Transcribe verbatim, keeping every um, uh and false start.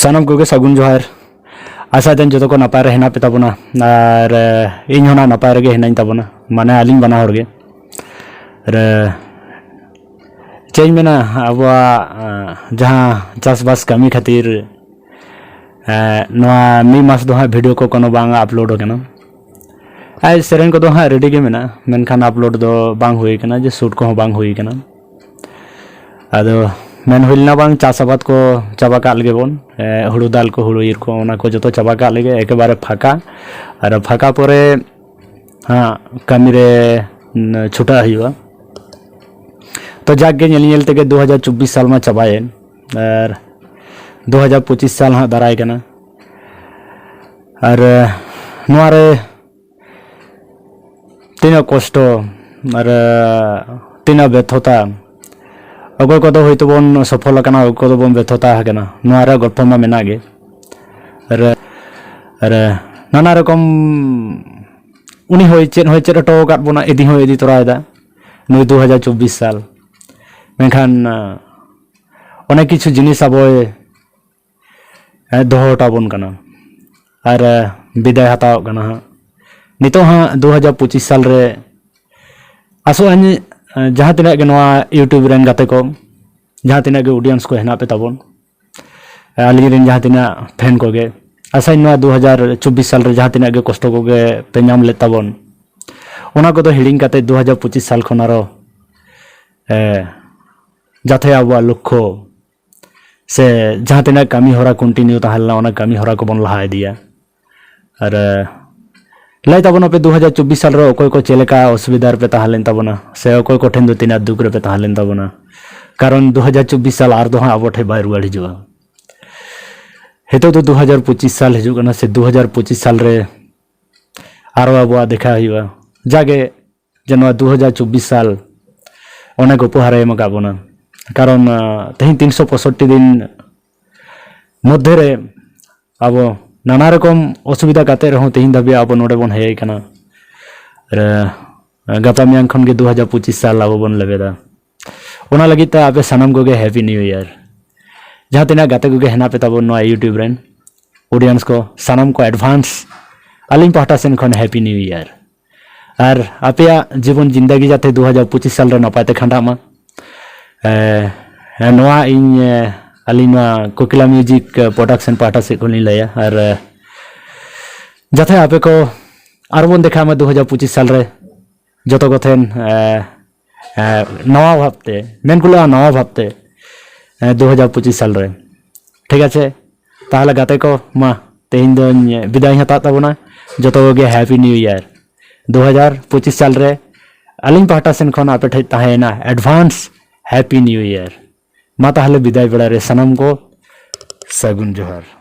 ᱥᱟᱱᱟᱢ ᱠᱚᱜᱮ ᱥᱟᱹᱜᱩᱱ ᱡᱚᱦᱟᱨ᱾ ᱟᱥᱟ ᱫᱟᱹᱧ ᱡᱚᱛᱚ ᱠᱚ ᱱᱟᱯᱟᱭ ᱨᱮ ᱦᱮᱱᱟᱜ ᱯᱮ ᱛᱟᱵᱚᱱᱟ, ᱟᱨ ᱮ, ᱤᱧ ᱦᱚᱸ ᱱᱟᱜ ᱱᱟᱯᱟᱭ ᱨᱮᱜᱮ ᱦᱮᱱᱟᱹᱧ ᱛᱟᱵᱚᱱᱟ, ᱢᱟᱱᱮ ᱟᱹᱞᱤᱧ ᱵᱟᱱᱟ ᱦᱚᱲ ᱜᱮ᱾ ᱟᱨ ᱮ, ᱪᱮᱫ ᱤᱧ ᱢᱮᱱᱟ, ᱟᱵᱚᱣᱟᱜ ᱮ, ᱡᱟᱦᱟᱸ ᱪᱟᱥᱵᱟᱥ ᱠᱟᱹᱢᱤ ᱠᱷᱟᱹᱛᱤᱨ ᱮ, ᱱᱚᱣᱟ ᱢᱤᱫ ᱢᱟᱥ ᱫᱚ ᱦᱟᱸᱜ ᱵᱷᱤᱰᱤᱭᱳ ᱠᱚ ᱠᱳᱱᱳ ᱵᱟᱝ ᱟᱯᱞᱳᱰ ᱟᱠᱟᱱᱟ᱾ ᱟᱨ ᱥᱮᱨᱮᱧ ᱠᱚᱫᱚ ᱦᱟᱸᱜ ᱨᱮᱰᱤ ᱜᱮ ᱢᱮᱱᱟᱜᱼᱟ, ᱢᱮᱱᱠᱷᱟᱱ ᱟᱯᱞᱳᱰ ᱫᱚ ᱵᱟᱝ ᱦᱩᱭ ᱠᱟᱱᱟ, ᱡᱮ ᱥᱩᱴ ᱠᱚᱦᱚᱸ ᱵᱟᱝ ᱦᱩᱭ ᱠᱟᱱᱟ᱾ ᱟᱫᱚ ᱢᱮᱱ ᱦᱩᱭ ᱞᱮᱱᱟ ᱵᱟᱝ ᱪᱟᱥ ᱟᱵᱟᱫ ᱠᱚ ᱪᱟᱵᱟ ᱠᱟᱜ ᱞᱮᱜᱮ ᱵᱚᱱ, ᱮ, ᱦᱩᱲᱩ ᱫᱟᱞ ᱠᱚ, ᱦᱩᱲᱩ ᱤᱨ ᱠᱚ, ᱚᱱᱟ ᱠᱚ ᱡᱚᱛᱚ ᱪᱟᱵᱟ ᱠᱟᱜ ᱞᱮᱜᱮ, ᱮᱠᱮᱵᱟᱨᱮ ᱯᱷᱟᱸᱠᱟ᱾ ᱟᱨ ᱯᱷᱟᱸᱠᱟ ᱯᱚᱨᱮ ᱦᱟᱸᱜ ᱠᱟᱹᱢᱤ ᱨᱮ, ᱩᱸ, ᱪᱷᱩᱴᱟᱹᱜ ᱦᱩᱭᱩᱜᱼᱟ᱾ ᱛᱚ ᱡᱟᱠ ᱜᱮ, ᱧᱮᱞ ᱧᱮᱞ ᱛᱮᱜᱮ ᱫᱩ ᱦᱟᱡᱟᱨ ᱪᱚᱵᱵᱤᱥ ᱥᱟᱞ ᱢᱟ ᱪᱟᱵᱟᱭᱮᱱ, ᱟᱨ ᱫᱩ ᱦᱟᱡᱟᱨ ᱯᱚᱸᱪᱤᱥ ᱥᱟᱞ ᱦᱟᱸᱜ ᱫᱟᱨᱟᱭ ᱠᱟᱱᱟ᱾ ᱟᱨ ᱮ, ᱱᱚᱣᱟ ᱨᱮ ᱛᱤᱱᱟᱹᱜ ᱠᱚᱥᱴᱚ ᱟᱨ ᱛᱤᱱᱟᱹᱜ ᱵᱮᱨᱛᱷᱚᱛᱟ, ᱚᱠᱚᱭ ᱠᱚᱫᱚ ᱦᱳᱭᱛᱳ ᱵᱚᱱ ᱥᱚᱯᱷᱚᱞ ᱟᱠᱟᱱᱟ, ᱚᱠᱚᱭ ᱠᱚᱫᱚ ᱵᱚᱱ ᱵᱮᱨᱛᱷᱚᱛᱟ ᱟᱠᱟᱱᱟ, ᱱᱚᱣᱟ ᱨᱮᱭᱟᱜ ᱜᱚᱞᱯᱷᱚ ᱢᱟ ᱢᱮᱱᱟᱜ ᱜᱮ᱾ ᱟᱨ ᱟᱨ ᱱᱟᱱᱟ ᱨᱚᱠᱚᱢ ᱩᱱᱤ ᱦᱚᱸᱭ ᱪᱮᱫ ᱦᱚᱸᱭ ᱪᱮᱫ ᱦᱚᱴᱚ ᱟᱠᱟᱫ ᱵᱚᱱᱟ, ᱤᱫᱤ ᱦᱚᱸᱭ ᱤᱫᱤ ᱛᱚᱨᱟᱭᱮᱫᱟ ᱱᱩᱭ ᱫᱩ ᱦᱟᱡᱟᱨ ᱪᱚᱵᱵᱤᱥ ᱥᱟᱞ᱾ ᱢᱮᱱᱠᱷᱟᱱ ᱚᱱᱮᱠ ᱠᱤᱪᱷᱩ ᱡᱤᱱᱤᱥ ᱟᱵᱚᱭ ᱮ, ᱫᱚᱦᱚ ᱦᱚᱴᱚ ᱟᱵᱚᱱ ᱠᱟᱱᱟ ᱟᱨ ᱮ, ᱵᱤᱫᱟᱭ ᱦᱟᱛᱟᱣᱚᱜ ᱠᱟᱱᱟ ᱦᱟᱸᱜ᱾ ᱱᱤᱛᱚᱜ ᱦᱟᱸᱜ ᱫᱩ ᱦᱟᱡᱟᱨ ᱯᱚᱸᱪᱤᱥ ᱥᱟᱞ ᱨᱮ ᱟᱥᱚᱜ ᱟᱹᱧ, ᱮ, ᱡᱟᱦᱟᱸ ᱛᱤᱱᱟᱹᱜ ᱜᱮ ᱱᱚᱣᱟ YouTube ᱨᱮᱱ ᱜᱟᱛᱮ ᱠᱚ, ᱡᱟᱦᱟᱸ ᱛᱤᱱᱟᱹᱜ ᱜᱮ audience ᱠᱚ ᱦᱮᱱᱟᱜ ᱯᱮ ᱛᱟᱵᱚᱱ, ᱮ, ᱟᱹᱞᱤᱧ ᱨᱮᱱ ᱡᱟᱦᱟᱸ ᱛᱤᱱᱟᱹᱜ ᱯᱷᱮᱱ ᱠᱚᱜᱮ, ᱟᱥᱟᱧ ᱱᱚᱣᱟ ᱫᱩ ᱦᱟᱡᱟᱨ ᱪᱚᱵᱵᱤᱥ ᱥᱟᱞ ᱨᱮ ᱡᱟᱦᱟᱸ ᱛᱤᱱᱟᱹᱜ ᱜᱮ ᱠᱚᱥᱴᱚ ᱠᱚᱜᱮ ᱯᱮ ᱧᱟᱢ ᱞᱮᱫ ᱛᱟᱵᱚᱱ, ᱚᱱᱟ ᱠᱚᱫᱚ ᱦᱤᱲᱤᱧ ᱠᱟᱛᱮ ᱫᱩ ᱦᱟᱡᱟᱨ ᱯᱚᱸᱪᱤᱥ ᱥᱟᱞ ᱠᱷᱚᱱ ᱟᱨᱚ, ᱮ, ᱡᱟᱛᱮ ᱟᱵᱚᱣᱟᱜ ᱞᱚᱠᱠᱷᱚ ᱥᱮ ᱡᱟᱦᱟᱸ ᱛᱤᱱᱟᱹᱜ ᱠᱟᱹᱢᱤ ᱦᱚᱨᱟ continue ᱛᱟᱦᱮᱸ ᱞᱮᱱᱟ, ᱚᱱᱟ ᱠᱟᱹᱢᱤ ᱦᱚᱨᱟ ᱠᱚᱵᱚᱱ ᱞᱟᱦᱟ ᱤᱫᱤᱭᱟ᱾ ᱟᱨ, ᱮ, ᱞᱟᱹᱭ ᱛᱟᱵᱚᱱ ᱟᱯᱮ ᱫᱩ ᱦᱟᱡᱟᱨ ᱪᱚᱵᱵᱤᱥ ᱥᱟᱞ ᱨᱮ ᱚᱠᱚᱭ ᱠᱚ ᱪᱮᱫ ᱞᱮᱠᱟ ᱚᱥᱩᱵᱤᱫᱷᱟ ᱨᱮᱯᱮ ᱛᱟᱦᱮᱸ ᱞᱮᱱ ᱛᱟᱵᱚᱱᱟ, ᱥᱮ ᱚᱠᱚᱭ ᱠᱚᱴᱷᱮᱱ ᱫᱚ ᱛᱤᱱᱟᱹᱜ ᱫᱩᱠ ᱨᱮᱯᱮ ᱛᱟᱦᱮᱸ ᱞᱮᱱ ᱛᱟᱵᱚᱱᱟ, ᱠᱟᱨᱚᱱ ᱫᱩ ᱦᱟᱡᱟᱨ ᱪᱚᱵᱵᱤᱥ ᱥᱟᱞ ᱟᱨ ᱫᱚ ᱦᱟᱸᱜ ᱟᱵᱚ ᱴᱷᱮᱱ ᱵᱟᱭ ᱨᱩᱣᱟᱹᱲ ᱦᱤᱡᱩᱜᱼᱟ᱾ ᱱᱤᱛᱚᱜ ᱫᱚ ᱫᱩ ᱦᱟᱡᱟᱨ ᱯᱚᱸᱪᱤᱥ ᱥᱟᱞ ᱦᱤᱡᱩᱜ ᱠᱟᱱᱟ, ᱥᱮ ᱫᱩ ᱦᱟᱡᱟᱨ ᱯᱚᱸᱪᱤᱥ ᱥᱟᱞ ᱨᱮ ᱟᱨᱚ ᱟᱵᱚᱣᱟᱜ ᱫᱮᱠᱷᱟ ᱦᱩᱭᱩᱜᱼᱟ᱾ ᱡᱟᱜᱮ ᱡᱮ ᱱᱚᱣᱟ ᱫᱩ ᱦᱟᱡᱟᱨ ᱪᱚᱵᱵᱤᱥ ᱥᱟᱞ ᱚᱱᱮᱠ ᱩᱯᱚᱦᱟᱨᱮ ᱮᱢ ᱟᱠᱟᱫ ᱵᱚᱱᱟ᱾ ᱠᱟᱨᱚᱱ, ᱟᱸ, ᱛᱮᱦᱮᱧ ᱛᱤᱱᱥᱚ ᱯᱚᱸᱭᱥᱚᱴᱴᱤ ᱫᱤᱱ ᱢᱚᱫᱽᱫᱷᱮ ᱨᱮ ᱟᱵᱚ ᱱᱟᱱᱟ ᱨᱚᱠᱚᱢ ᱚᱥᱩᱵᱤᱫᱷᱟ ᱠᱟᱛᱮ ᱨᱮᱦᱚᱸ ᱛᱮᱦᱮᱧ ᱫᱷᱟᱹᱵᱤᱡ ᱟᱵᱚ ᱱᱚᱰᱮ ᱵᱚᱱ ᱦᱮᱡ ᱟᱠᱟᱱᱟ᱾ ᱨᱮ, ᱜᱟᱯᱟ ᱢᱮᱭᱟᱝ ᱠᱷᱚᱱ ᱜᱮ ᱫᱩ ᱦᱟᱡᱟᱨ ᱯᱚᱸᱪᱤᱥ ᱥᱟᱞ ᱟᱵᱚ ᱵᱚᱱ ᱞᱮᱵᱮᱫᱟ᱾ ᱚᱱᱟ ᱞᱟᱹᱜᱤᱫ ᱛᱮ ᱟᱯᱮ ᱥᱟᱱᱟᱢ ᱠᱚᱜᱮ Happy New Year᱾ ᱡᱟᱦᱟᱸ ᱛᱤᱱᱟᱹᱜ ᱜᱟᱛᱮ ᱠᱚᱜᱮ ᱦᱮᱱᱟᱜ ᱯᱮ ᱛᱟᱵᱚᱱ ᱱᱚᱣᱟ YouTube ᱨᱮᱱ audience ᱠᱚ, ᱥᱟᱱᱟᱢ ᱠᱚ advance ᱟᱹᱞᱤᱧ ᱯᱟᱦᱴᱟ ᱥᱮᱱ ᱠᱷᱚᱱ Happy New Year᱾ ᱟᱨ ᱟᱯᱮᱭᱟᱜ ᱡᱤᱵᱚᱱ ᱡᱤᱱᱫᱟᱜᱤ ᱡᱟᱛᱮ ᱫᱩ ᱦᱟᱡᱟᱨ ᱯᱚᱸᱪᱤᱥ ᱥᱟᱞ ᱨᱮ ᱱᱟᱯᱟᱭ ᱛᱮ ᱠᱷᱟᱸᱰᱟᱜ ᱢᱟ᱾ ᱮ, ᱱᱚᱣᱟ ᱤᱧ, ᱮ, ᱟᱹᱞᱤᱧ ᱱᱚᱣᱟ ᱠᱳᱠᱤᱞᱟ Music, ᱮ, Production ᱯᱟᱦᱴᱟ ᱥᱮᱫ ᱠᱷᱚᱱ ᱞᱤᱧ ᱞᱟᱹᱭᱟ᱾ ᱟᱨ, ᱮ, ᱡᱟᱛᱮ ᱟᱯᱮ ᱠᱚ ᱟᱨᱵᱚᱱ ᱫᱮᱠᱷᱟᱜ ᱢᱟ ᱫᱩ ᱦᱟᱡᱟᱨ ᱯᱚᱸᱪᱤᱥ ᱥᱟᱞ ᱨᱮ ᱡᱚᱛᱚ ᱠᱚ ᱴᱷᱮᱱ, ᱮ, ᱮ, ᱱᱟᱣᱟ ᱵᱷᱟᱵᱽᱛᱮ, ᱢᱮᱱ ᱠᱩᱞᱟᱹᱜᱼᱟ ᱱᱟᱣᱟ ᱵᱷᱟᱵᱽᱛᱮ, ᱮ, ᱫᱩ ᱦᱟᱡᱟᱨ ᱯᱚᱸᱪᱤᱥ ᱥᱟᱞ ᱨᱮ᱾ ᱴᱷᱤᱠ ᱟᱪᱷᱮ, ᱛᱟᱦᱚᱞᱮ ᱜᱟᱛᱮ ᱠᱚ, ᱢᱟ ᱛᱮᱦᱮᱧ ᱫᱚᱧ ᱵᱤᱫᱟᱭ ᱦᱟᱛᱟᱣ ᱛᱟᱵᱚᱱᱟ᱾ ᱡᱚᱛᱚ ᱠᱚᱜᱮ Happy New Year᱾ ᱫᱩ ᱦᱟᱡᱟᱨ ᱯᱚᱸᱪᱤᱥ ᱥᱟᱞ ᱨᱮ ᱟᱹᱞᱤᱧ ᱯᱟᱦᱴᱟ ᱥᱮᱱ ᱠᱷᱚᱱ ᱟᱯᱮ ᱴᱷᱮᱱ ᱛᱟᱦᱮᱸᱭᱮᱱᱟ advance Happy New Year᱾ ᱢᱟ ᱛᱟᱦᱚᱞᱮ ᱵᱤᱫᱟᱭ ᱵᱮᱲᱟ ᱨᱮ ᱥᱟᱱᱟᱢ ᱠᱚ ᱥᱟᱹᱜᱩᱱ ᱡᱚᱦᱟᱨ᱾